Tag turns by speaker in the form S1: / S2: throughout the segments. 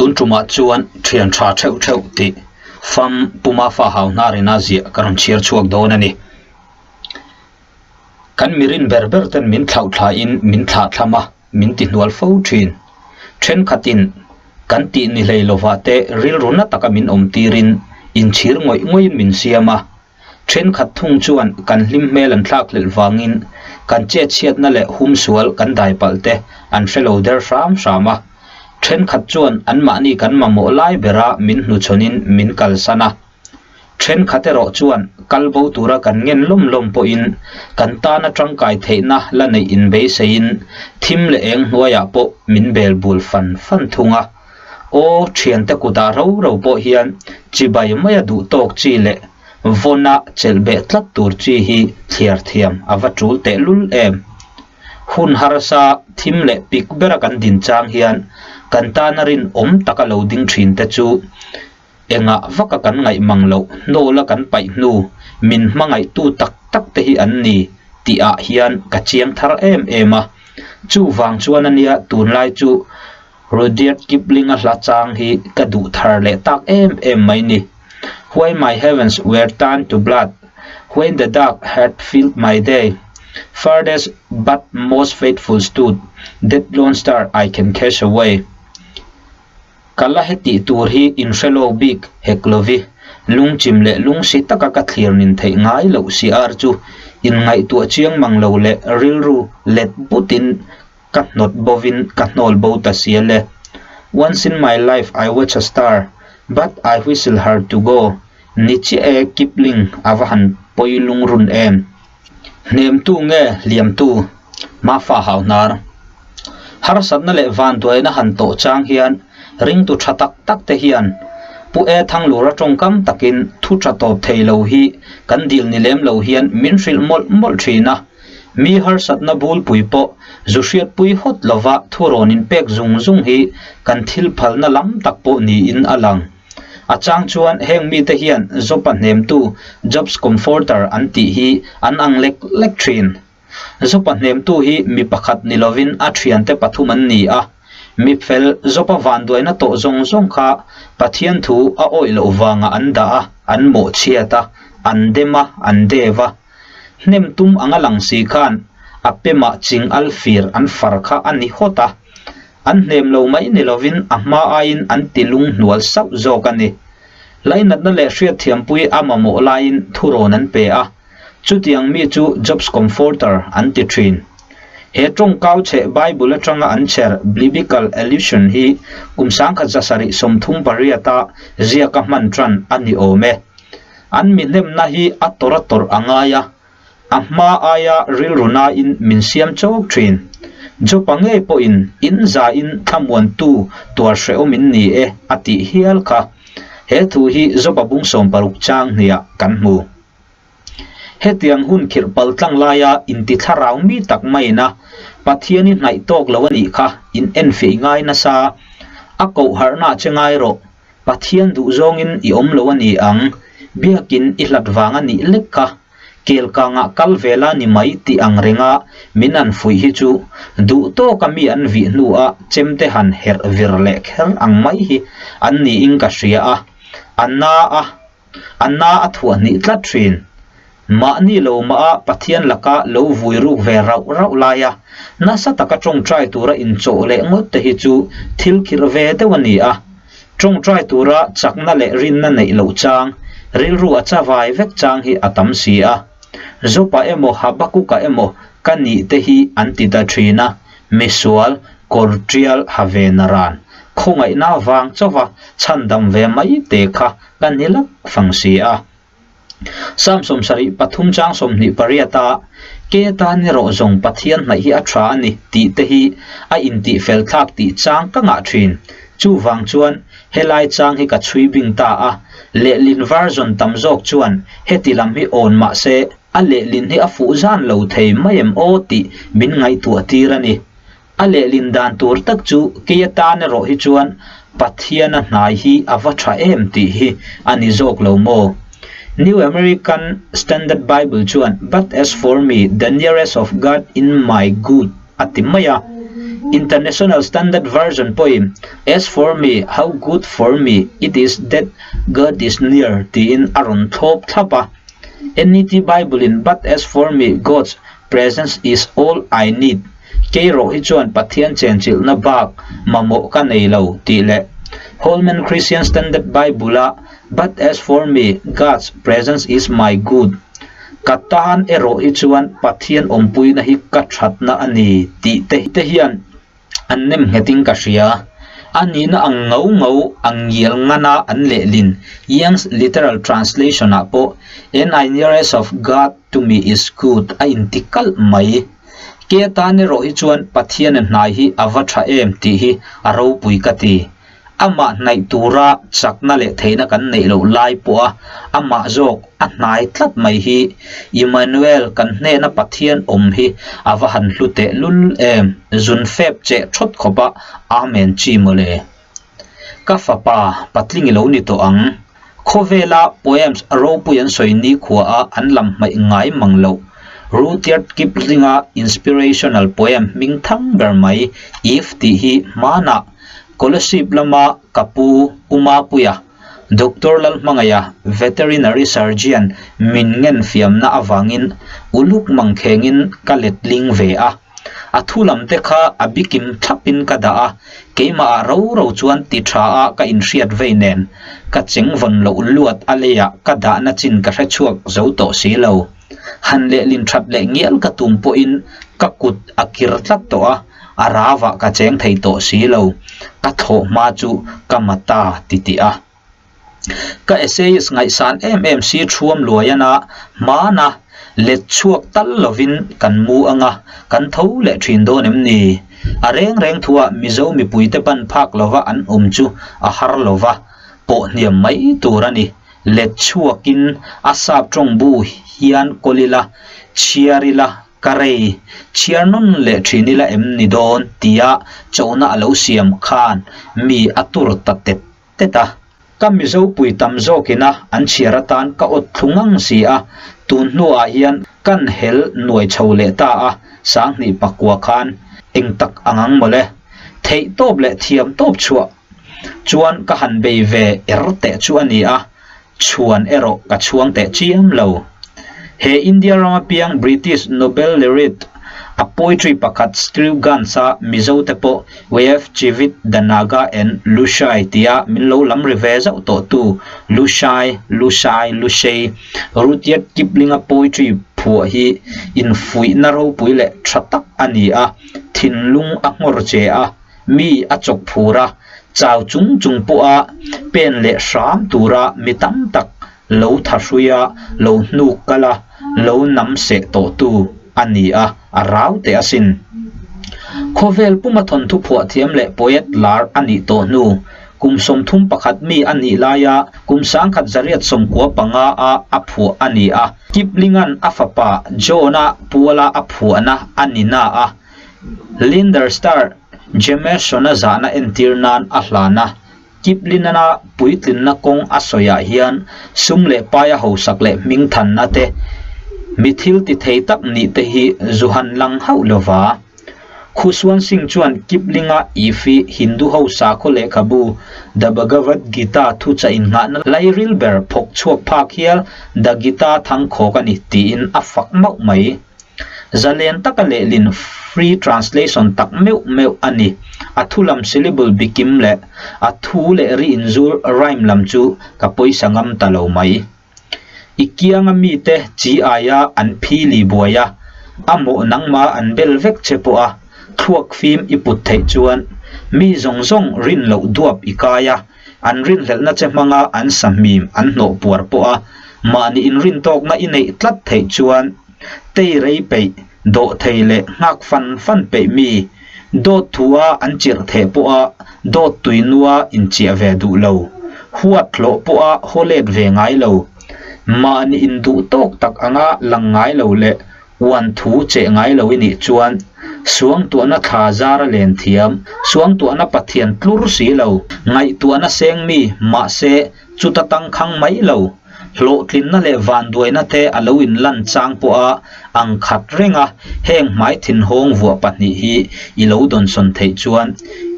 S1: Tun tumah chuan thian tha theuh theuh tih fam puma fa hau hnar ina ziah ka rawn chhiar chhuak dawn a ni. Kan mirin ber ber ten min thlauh thlain min thlah thlam a, min ti hnual fo thin. Thenkhatin kan tih ni hlei lovah te rilru na taka min awm tirin inchhir ngawih ngawih in min siam a. Thenkhat thung chuan kan hlim hmel an thlak hlelh vangin kan chetchhiatna leh humsual kan dai palh te an hre lo der hram hram a. Thenkhat chuan anmahni kan mamawh lai bera min hnuchhawnin min kalsan a. Thenkhat erawh chuan kal bo tura kan ngen lawm lawm pawhin kan tana tangkai theihna la neih inbeiseiin thim leh eng hnuaiah pawh min bel bul fan fan thung a. Aw, thiante kutah ro ro pawh hian chibai maia duh tawk chi leh vawna chelh beh tlat tur chi hi thliar thiam a va tul tehlul em. Hun harsa thim leh pik bera kan din chang hian kan tana rinawm taka lo ding thin te chu Engah vaka kan ngaih mang loh hnawla kan paih hnu min hmangaihtu tak tak te hi an ni tih ah hian ka chiang thar em em a. Chuvang chuan ania tunlai chu Rudyard Kipling-a hla chang hi ka duh thar leh tak em em mai ni. When my heavens were turned to blood, when the dark had filled my day, farthest but most faithful stood that lone star I can cast away. Ka la hetih tur hi inhre lawk bik hek lovi, lungchim leh lungsi taka ka thlir nin theih ngai loh si ar chu inngaihtuah chiang mang lo leh rilru let butin ka hnawt bovin ka hnawl bo ta sial e. Once in my life I watch a star, but I whistle her to go ni chiah e Kipling a va han pawi lungrun em. Hnemtu nge hliamtu? Mafa hau hnar. Harsatna leh vanduaina han tawh chang hian ringtu tha tak tak te hian Pu E Thanglura tawngkam takin thu tha tawp thei lo hi kan dil ni lem lo hian min hrilh mawlh mawlh thin a. Mi harsatna bulpui pawh zu hriatpui hawt lova thurawn inpek zung zung hi kan thil phalna lam tak pawh niin a lang. A chang chuan heng mite hian Job-a hnemtu, Job's comforter, an tih hi an ang lek lek thin. Job-a hnemtu hi mi pakhat ni lovin a thiante pathum an ni a. Mi fel Job-a vanduaina tawh zawng zawng kha Pathian thu a awih loh vangah an dah a, an mawhchhiat a, an dem a, an dev a. Hnem tum anga lang si khan a pemah ching al fir an far kha a ni hawt a. An hnem lo mai ni lovin a hma aiin an ti lunghnual sauh zawk a ni. Lainatna leh hriatthiampui a mamawh laiin thurawn an pe a, chutiang mi chu Job's Comforter an ti thin. He tawngkau chhe Bible atanga an chher Blibical Allusion hi kum 1738-a ziaka hman tan a ni awm e. An mi hnemna hi a tawrh a tawrh a ngai a. A hma aia rilru nain min siam chawk thin. Jopa ngei pawhin in zain thlamuantu tuar hrehawm in ni e a tih hial kha. He thu hi Jopa bung 60 chang hniah kan hmu. Hetiang hun khirh pal tlang laia inti thlarau mi tak maiin a Pathian i hnaih tawk lo a nih kha in enfiah i ngai nasa. A koh harhna che ngai rawh. Pathian duh zawngin i awm lo a ni ang, biakin i hlat vang a nih lek kha, kelkangah kal ve la ni mai tih ang renga min an fuih hi chu duh tawka mi an vih hnua chemte han herh vir leh kher ang mai hi an niin ka hria a, a na a, a na a thuah hnih tlat thin. Mahni lo mah a Pathian laka lo vui ruk ve rauh rauh laia nasa taka tawngtai tura inchawh leh ngawt te hi chu thil khirh ve deuh a ni a. Tawngtai tura chakna leh rinna neih loh chang, rilru a chavai vek chang hi a tam si a. Jopa emaw Habakuka emaw ka nih te hi an ti ta thin a, misual, kawr tial ha ve na ran, khawngaihna vang chauva chhandam ve mai te kha ka ni lak fang si a. Psalm 73 chang 28 a, Ke tan erawh zawng Pathian hnaih hi a tha a ni tih te hi a intih fel thlak tih chang ka ngah thin. Chuvang chuan helai chang hi ka chhui bing ta a, lehlin version tam zawk chuan heti lam hi awn mah se a lehlin hi a fuh zan lo thei mai em aw tih min ngaihtuah tir a ni. A lehlin dan tur tak chu kei atan erawh hi chuan Pathiana hnai hi a va tha em tih hi a ni zawk lo maw? New American Standard Bible chuan But as for me, the nearest of God in my good a ti mai a. International Standard Version pawhin, As for me, how good for me it is that God is near tiin a rawn thlawp thlap a. NET Bible-in But as for me, God's presence is all I need, Kei rawh hi chuan Pathian chenchilhna bak mamawh ka nei lo tih leh Holman Christian Standard Bible-a But as for me, God's presence is my good, Ka tan erawh hi chuan Pathian awmpuina hi ka thatna a ni tih te te hian an nem nghetin ka hria. A nihna ang ngau ngau a ngial ngana an lehlin Young's Literal Translation-ah pawh NI nearest of God to me is good a inti kalh mai. Ke atan erawh hi chuan Pathian a hnai hi a va tha em tih hi a ropui ka ti. Amah hnaih tura chakna leh theihna kan neih loh lai pawha amah zawk a hnai tlat mai hi Immanuel kan hnena Pathian awm hi a va han hlu teh lul em, zun fep cheh thawt khawpa Amen chi mawle. Ka fapa patling i lo ni tawh ang. Khawvela poems ropui an sawi nikhuaah an lam hmaih ngai mang loh. Rudyard Kipling-a inspirational poem hming thang ber mai If tih hi hmanah Kolasib lama ka pu U Mapuia, Doctor Lalhmangaia, Veterinary Surgeon min ngen fiamna avangin uluk mangkhengin ka letling ve a. A thu lam te kha a bikim thlapin ka dah a, keimahah ro ro chuan ti tha a ka inhriat vei nen ka cheng vawn loh luat a leiah ka dahna chin ka hre chhuak zo tawh si lo. Han lehlin that leh ngial ka tum pawhin ka kut a kir tlat tawh a, a ravah ka cheng thei tawh si lo, ka thlawh hma chu ka ma ta ti tih a. Ka essayist ngaihsan em em si thuam luaiana hmana let chhuak tal lovin kan mu anga kan tho leh thin dawn em ni? A reng reng thuah Mizo mipuite ban phak lova an awm chu a har lova, pawh hniam mai tur a ni. Let chhuakin a sap tawng bu hian kawl ila, chhiar ila, ka rei, chhiar nawn leh thin ila em ni dawn tia chona a lo siam khan mi a tur ta tet tet a. Ka Mizo pui tam zawkina an chhiar atan ka awt thlu ngang si a, tun hnuah hian kan hel nuai chho leh ta a, 2000 pakua khan eng tak ang ang mawle. Theih tawp leh thiam tawp chhuah chuan ka han bei ve er teh chu a ni a, chhuan erawh ka chhuang teh chiam lo. He India rama piang British Nobel Laureate a poetry pakhat Screw Guns-a Mizo te pawh Wave Chivit the Naga and Lushai tia min lo lam ri ve zauh tawh tu Lushai, Lushai, Lushei, Rudyard Kipling-a poetry phuah hi infuihna ropui leh tha tak a ni a, thinlung a nghawr che a. Mi a chawk phur a, chau chung chung pawha pen leh hram tura mi tam tak lo tha hrui a, lo hnuk kal a, lo nam seh tawhtu a ni a, a rau teh asin. Khawvel puma thawnthu phuah thiam leh poet lar a nih tawh hnu, kum 31 mi a nih laia kum 1995 a a phuah a ni a, Kipling-a'n a fapa John-a puala a phuahna a ni na a, Linder star Jameson-a zahna entir nan a hlan a, Kipling-a puitlinna kawng a sawiah hian sum leh paia hausak leh hmingthanna te, mi thil ti thei tak nih te hi zu han lang hauh lova. Khusuan Singh chuan Kipling-a Ifi Hindu ho sakhaw lehkhabu The Bhagavad Gita thuchah innghahna lairil ber phawk chhuak phak hial The Gita thangkhawk a ni tiin a fak mauh mai. Zalen taka lehlin free translation tak meuh meuh a ni. A thu lam syllable bikim leh a thu leh ri inzul rhyme lam chu ka pawisa ngam ta lo mai. I kianga mite chi aia an phili buai a, a mawh nangma an bel vek che pawh a, thluak fim i put theih chuan mi zawng zawng rin loh duap i kai a, an rinhlelhna che hmanga an sahmim an hnawh puar pawh a, mahni inrintawkna i neih tlat theih chuan tei rei peih, dawh thei leh nghak fan fan peih mi, dawt thua an chirh theh pawha dawt tui nua inchiah ve duh lo, huat hlawh pawha haw let ve ngai lo, mahni induh tawk tak anga lang ngai lo leh Uan thu cheh ngai lo i nih chuan suangtuahna thla zar a len thiam, suangtuahna Pathian tlur si lo, ngaihtuahna seng mi, mahse chuta tangkhang mai lo, hlawhtlinna leh vanduaina te a lo inlan chang pawha Ang khat renga heng hmai thinhawng vuah pahnih hi i lo dawnsawn theih chuan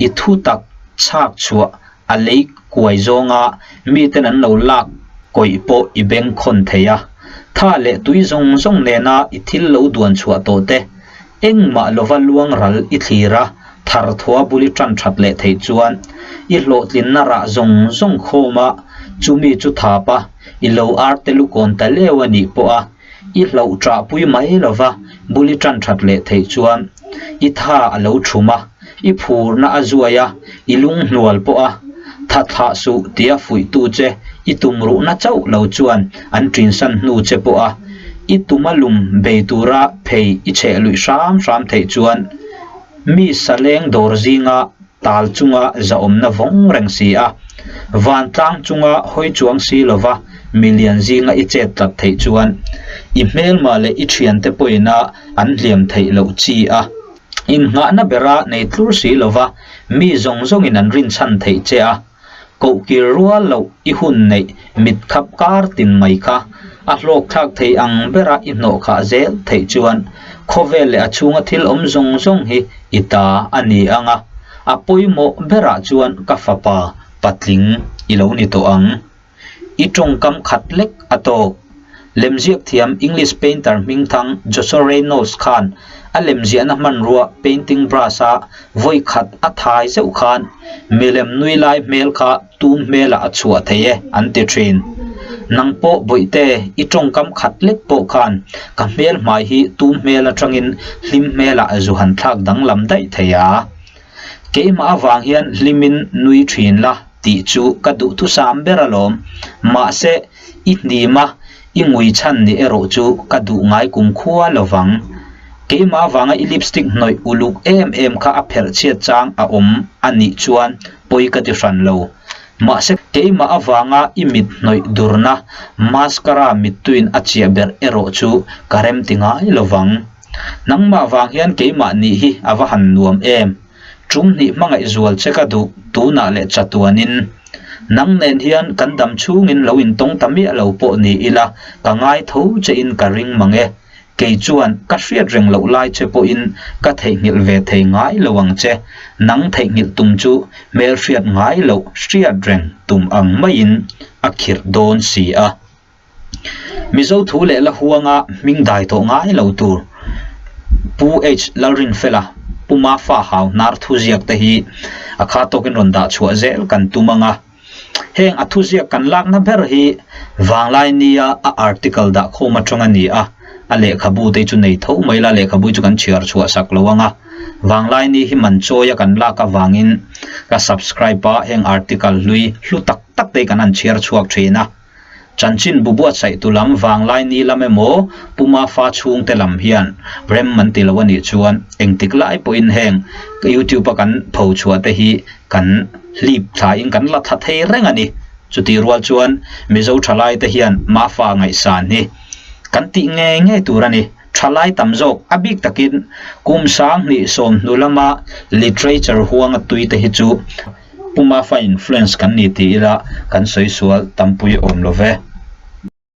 S1: i thu tak chhak chhuah a lei kuai zawnga miten an lo lak kawih pawh i bengkhawn thei a. Tha leh tui zawng zawng nena i thil lo duan chhuah tawh te engmah lova luang ral i thlir a, thar thua bul i tan that leh theih chuan i hlawhtlinna rah zawng zawng khawm a, chumi chu thap a, i lo arte lukawn ta leu a nih pawh a. I hlauh ṭahpui mai lova bul i ṭan ṭhat leh theih chuan i tha a lo ṭhum a, i phurna a zuai a, i lunghnual pawh a tha thlah suh tia fuihtu che i tumruhna chauh lo chuan an ṭinsan hnu che pawh a, i tuma lum bei tura phei i chheh luih hram hram theih chuan mi saleng dawr zinga tal chunga zahawmna vawng reng si a, vantlang chunga hawi chuang si lova milian zinga i chet tlat theih chuan i hmelma leh i thiante pawhina an hliam theih loh chi a. Innghahna bera nei tlur si lova mi zawng zawngin an rinchhan theih che a. Kohkir rual loh i hun neih mit khap kar tin mai kha a hlawkthlak thei ang bera i hnawh khah zel theih chuan khawvel leh a chhunga thil awm zawng zawng hi i ta a ni ang a, a pawimawh berah chuan ka fapa patling i lo ni tawh ang. I tawngkam khat lek a tawk. Lemziak thiam English painter hmingthang Joshua Reynolds khan a lemziahna hmanrua painting brush a vawi khat a thai zeuh khan milem nui lai hmel kha tum hmelah a chhuah thei e an ti thin. Nang pawh bawihte i tawngkam khat lek pawh khan ka hmel hmai hi tum hmel atangin hlim hmelah a zu han thlak danglam daih thei a. Keimah avang hian hlimin nui thin la tih chu ka duhthusam ber alawm. Mahse, i hnim a, i ngui chhan ni erawh chu ka duh ngai kum khua lo vang. Keimah avanga i lipstick hnawih uluk em em kha a pherh chhiat chang a awm a nih chuan pawi ka ti hran lo. Mahse, keimah avanga i mit hnawih durna mascara mittuin a chiah ber erawh chu ka remti ngai lo vang. Nangmah vang hian keimah nih hi a va han nuam em? Tum hnih hmangaih zual che ka duh tunah leh chatuanin. Nang nen hian kan dam chhungin lo intawng ta miah lo pawh ni ila ka ngai tho chein ka ring mang e. Kei chuan ka hriat reng loh lai che pawhin ka theihnghilh ve thei ngai lo ang che. Nang theihnghilh tum chu hmelhriat ngai loh hriat reng tum ang maiin a khirh dawn si a. Mizo thu leh la huanga hming dai tawh ngai lo tur Pu H Lalrinfela, Pu Mafa Hau hnar thuziak te hi a kha tawkin rawn dah chhuah zel kan tum ang a. Heng a thuziak kan lakna ber hi Vanglai nia a article dah khawm atang a ni a, a lehkhabu te chu nei tho mai la, lehkhabu chu kan chhiar chhuah sak lo ang a. Vanglai ni hi man chawi a kan lak avangin ka subscribe a, heng article hlui hlu tak tak te hi kan han chhiar chhuak thin a. Chanchin bu buatsaihtu lam vanglai ni lam emaw Puma fa chhungte lam hian rem an ti lo a nih chuan engtik lai pawhin heng YouTube a kan pho chhuah te hi kan hlip thlain kan la thla thei reng a ni. Chutih rual chuan Mizo thalai te hian Mafa ngaihsan hi kan tih ngei ngei tur a ni. Thalai tam zawk a bik takin kum 2010 hnu lama literature huanga tui te hi chu Puma fa influence kan ni ti ila kan sawi sual tampui awm lo ve.